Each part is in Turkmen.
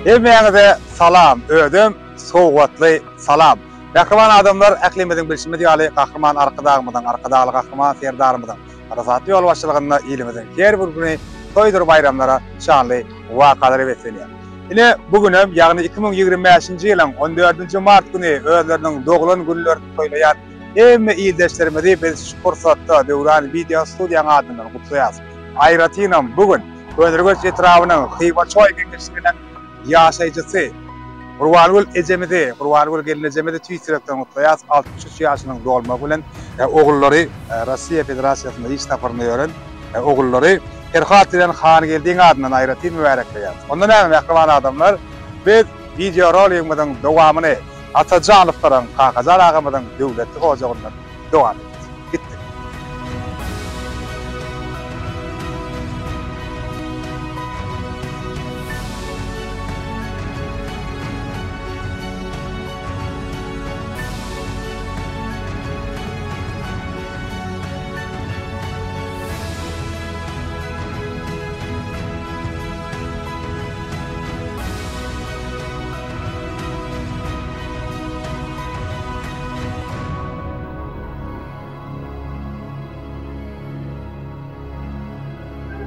Hemmäňize salam, özem sowgatly salam. Mähriban adamlar, ählimiziň bilşimiz ýaly, Gahryman Arkadagymyzyň, Arkadagly Gahryman Serdarymyzyň parasatly ýolbaşçylygynda ilimiziň her bir güni toýdur baýramlara, şanly wakalara beslenýär. Ine, bu günem, ýagny 2025-nji ýylyň on dördünji mart güni özleriniň doglan günlerini toýlaýan hemme ildeşlerimizi biz şu pursatda Döwran wideo studiýaň adyndan gutlaýarys. Aýratynam bu gün Köneürgenç etrabynyň Hywa-Çoý geňeşliginiň ýaşaýjysy Gurbangül ejemizi, Gurbangül gelnejemizi tüýs ýürekden gutlaýarys. 63 ýaşynyň dolmagy bilen ogullary Russiýa Federasiýasynda iş saparynda ýören ogullary Perhat bilen Hangeldiň adyndan aýratyn mübärekleýäris. Onda näme mähriban adamlar, biz wideoroligimiziň dowamyny Atajanowlaryň, Kakajan agamyzyň döwletli ojagyndan dowam edýäris. Gitdik.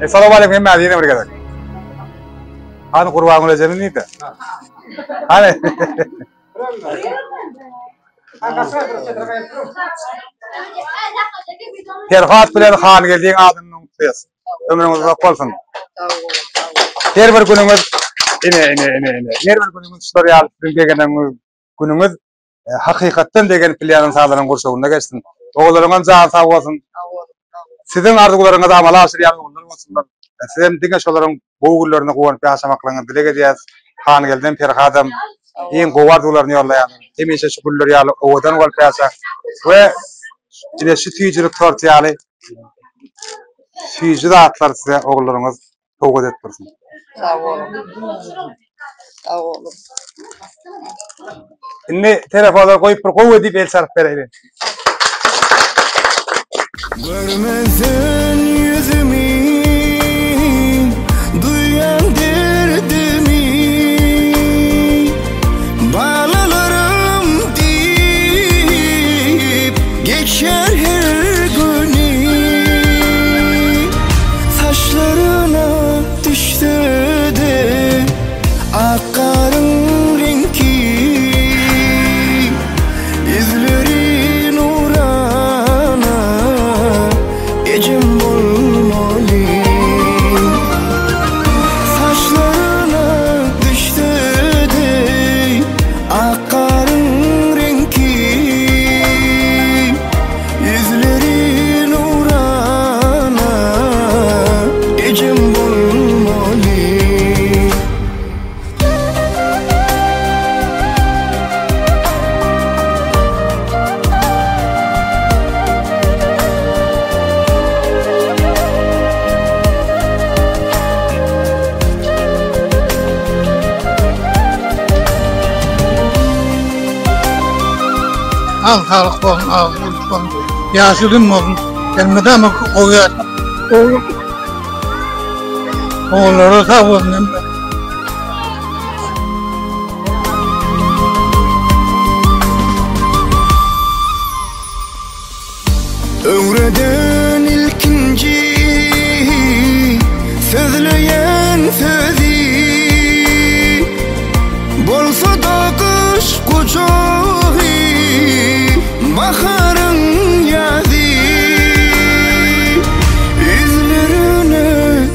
Essalamu aleýkum hemmäňize ýene bir gezek. Hany Gurbangül ejemiz nirde? Hany? Perhat bilen Hangeldiň adyny unutýas. Ömrüňiz uzak bolsun. Her bir günüňiz ine ine ine ine. Her bir günüňiz şular ýaly siziň begeneniňiz günüňiz e, hakykatdan begenip bilýän ynsanlaryň gurşawynda geçsin. Ogullaryňam jany sag bolsun. Siziň arzuwlaryňyzy amala aşyrýan ogullar bolsunlar. E, siz hem diňe şolaryň gowy günlerine guwanyp ýaşamaklygyňyzy dileg edýäris. Hangeldem, Perhadam iň gowy arzuwlaryny ýollaýarlar. Hemişe şu güller ýaly owadan bolup ýaşaň we ine şu süýjülik torty ýaly süýji zatlar size ogullaryňyz sowgat edip dursun. Sag boluň. Sag boluň. Indi telefonlary goýup bir gowy diýip el çalyp bereýin. Görmezden ýüzümi Duýan derdimi Balalarym diýip Geçer her güni Saçlaryna düşse-de Ak garyň reňki Ýüzleri nurana Ejem bolmaly Saçlaryna düşse-de Ak garyň reňki Ýüzleri nurana Ejem bolmaly. Al saglyk bolsun, agzy gülki bolsun, ýaşy uzyn bolsun. Elmydama gowy ýaşasyn. Ogullary sag bolsun hemme. Öwreden ilkinji sözleýän sözi Bolsa-da gyş gujagy baharyň ýazy Ýüzlerine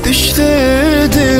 düşse-de.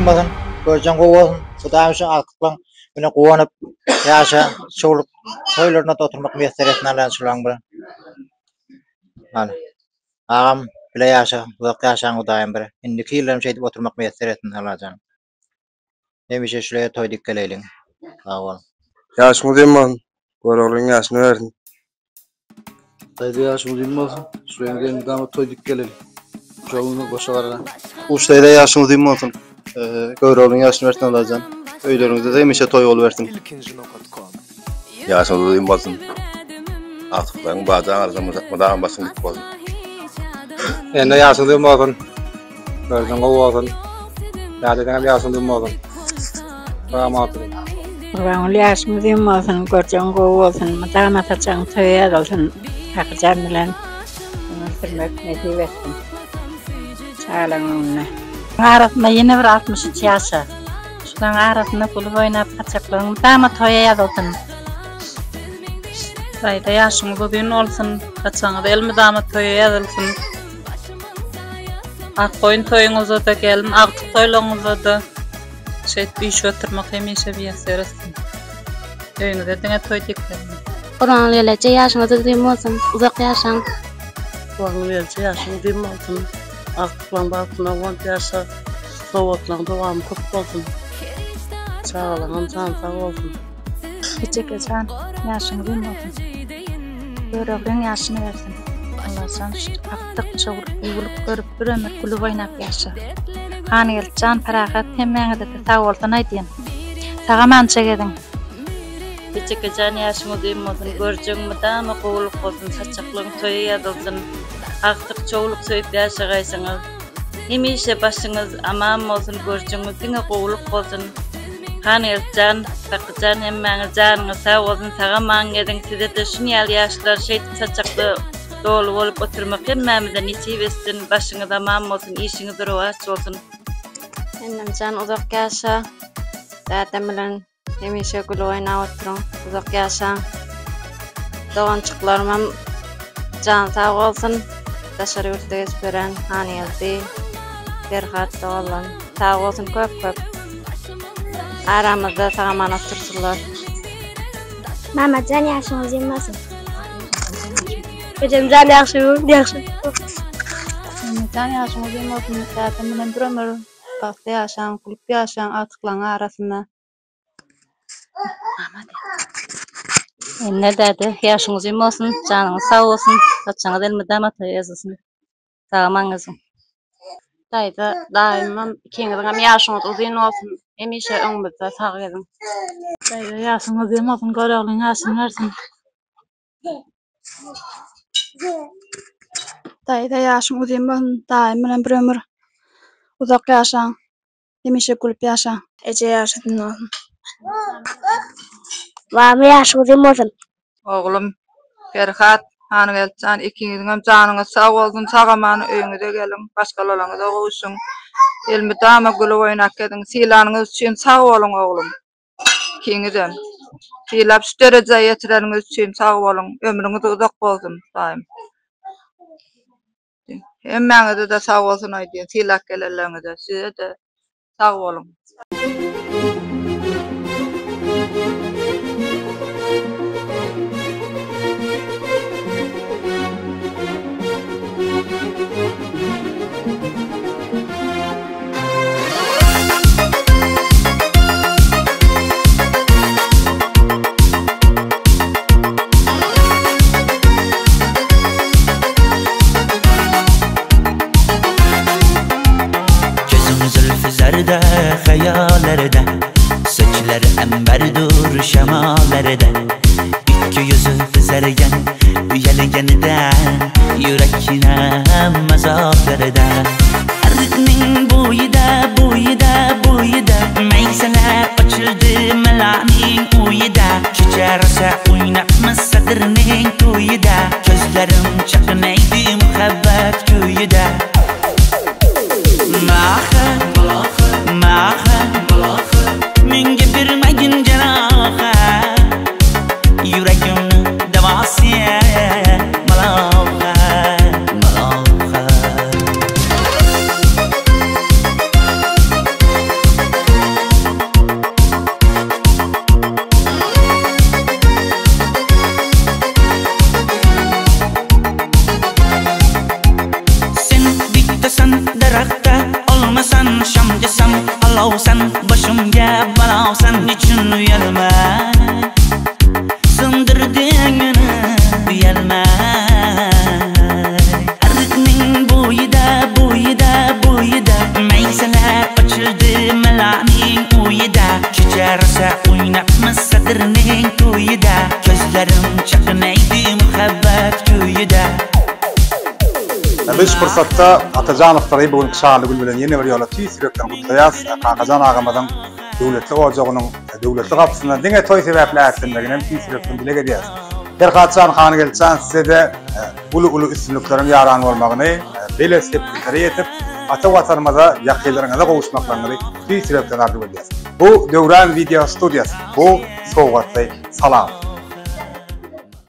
uzyn bolsun, görjeň gowy bolsun. Hudaýym şu agtyklaň bilen guwanyp ýaşa, şowluk toýlarynda oturmak miýesser etsin Allajan şulaň bilen. Hany. Agam bile ýaşa, uzak ýaşaň Hudaýym bir. Indiki ýyllaram şeýdip oturmak miýesser etsin Allajan. Hemişe şuleýe toý dik geleýliň. Sag boluň. Ýaşyň uzyn bolsun. Göroglyň ýaşyny bersin. Daýza ýaşyň uzyn bolsun. Şuleýe elmydama toý dik geleliň. Guşagyňyz goşa gara. Guş daýza ýaşyň uzyn bolsun. Göroglyň ýaşyny bersin Allajan. Öýleriňizde hemişe toý bolubersin. Ýaşyňyz uzyn bolsun. Agtyklaryň barjaň arasynda mydama başyň dik bolsun. Ene ýaşyň uzyn bolsun. Gördüň gowy bolsun. Dädedeňem ýaşyň uzyn bolsun. Salam oturyň. Gurbanguly ýaşyň uzyn bolsun, görjegiň gowy bolsun, mydama saçagyň toýa ýazylsyn, Kakyjan bilen ömür sürmek nesip etsin. Çagalaryň öňünde. Arasynda ýene bir 63 ýaşa. Şulaň arasynda gülüp oýnap saçaklaryň mydama toýa ýazylsyn. Daýza ýaşyňyz uzyn bolsun, saçagyňyz elmydama toýa ýazylsyn. Akgoýun toýuňyzda-da gelin agtyk toýlaryňyzda-da şeýdip üýşüp oturmak hemişe miýesser etsin. Öýüňize diňe toý diklesin. Gurbanguly gelneje ýaşyňyz uzyn bolsun, uzak ýaşaň. Gurbanguly gelneje ýaşyň uzyn bolsun, agtyklaň bagtyna guwanyp ýaşa, sowgatlaň dowamy köp bolsun, çagalaňam jany sag bolsun. Ejekejan ýaşyň uzyn bolsun. Göroglyň ýaşyny bersin. Allajan şu akdyk çowluk ýuwulyp görüp bir ömür gülüp oýnap ýaşa. Hangeldi jan parahat hemmäňizede sag bolsun aýdýan. Sagamança geziň. Ejekejan ýaşyň uzyn bolsun görjegiň mydama gowulyk bolsun saçaklygyň toýa ýazylsyn agtyk çowluk söýüp ýaşagaýsyňyz hemişe başyňyz aman bolsun görjegiňiz diňe gowulyk bolsun Hangeldijan Kakyjan hemmäňiz janyňyz sag bolsun sagaman geziň sizede şun ýaly ýaşlar şeýdip saçakda doly bolup oturmak hemmämize nesip etsin başyňyz aman bolsun işiňiz rowaç bolsun. Ennemjan uzak ýaşa dädem bilen Hemişe gülüp oýnap oturyň, uzak ýaşaň. Doganjyklarymam jany sag bolsun. Daşary ýurtda gezip ýören Hangeldi, Perhat doganlarym sag bolsun köp köp. Aramyzda sag-aman otursynlar. Mamajan ýaşyň uzyn bolsun. Ejemjan ýagşy ýagşy. Mamajan ýaşyň uzyn bolsun. Dädem bilen bir ömür Bagtly ýaşaň, gülüp ýaşaň agtyklaryň arasynda. Ene däde ýaşyň uzyn bolsun, janyňyz sag bolsun, saçyňyz elmydama toý ýazylsyn. Sag-aman geziň. Daýza, daýymam ikiňiziňem ýaşyňyz uzyn bolsun, hemişe öňümizde sag geziň. Daýza ýaşyň uzyn bolsun, Göroglyň ýaşyny bersin. Daýza ýaşyň uzyn bolsun daýym bilen bir ömür uzak ýaşaň hemişe gülüp ýaşaň. Eje ýaşy uzyn bolsun. Mama ýaşy uzyn bolsun. Oglum Perhat, Hangeldijan ikiňiziňem janyňyz sag bolsun, sag-aman öýüňize geliň, maşgalalaryňyza gowuşyň. Elmydama gülüp oýnap geziň. Sylanyňyz üçin sag boluň oglum. Ikiňizem. Sylap şu derejä ýetireniňiz üçin sag boluň. Ömrüňiz uzak bolsun Hudaýym. Hemmäňize-de sag bolsun aýdýan sylap gelenleriňize. Size-de sag boluň. Gözüm zülfü zerde hayallerde Saçlar emberdur şemallerde Ikki yüzü kızargan uyalganda Yurakkinam azoblarda Ariqning bo'yida bo'yida bo'yida Maysalar ochildi malaning uyida Kecha rosa o'ynabmiz sadirning to'yida Ko'zlarim chaqnaydi muhabbat kuyida Maha, maha, menga bermagin jarohat Yuragimni davosi malohat, malohat. Edil şu pursatda Atajanowlary bu günki şanly gün bilen ýene bir ýola tüýs ýürekden gutlaýas. Kakajan agamyzyň döwletli ojagynyň döwletli gapysyndan diňe toý sebäpli ätlenmegini hem tüýs ýürekden dileg edýäris. Perhatjan, Hangeldijan size-de uly-uly üstünlikleriň ýaran bolmagyny, belent sepgitlere ýetip, ata Watanymyza, ýakynlaryňyza gowuşmaklaryňyzy tüýs ýürekden arzuw edýäris. Bu Döwran wideo studiýasy, bu sowgatly salam.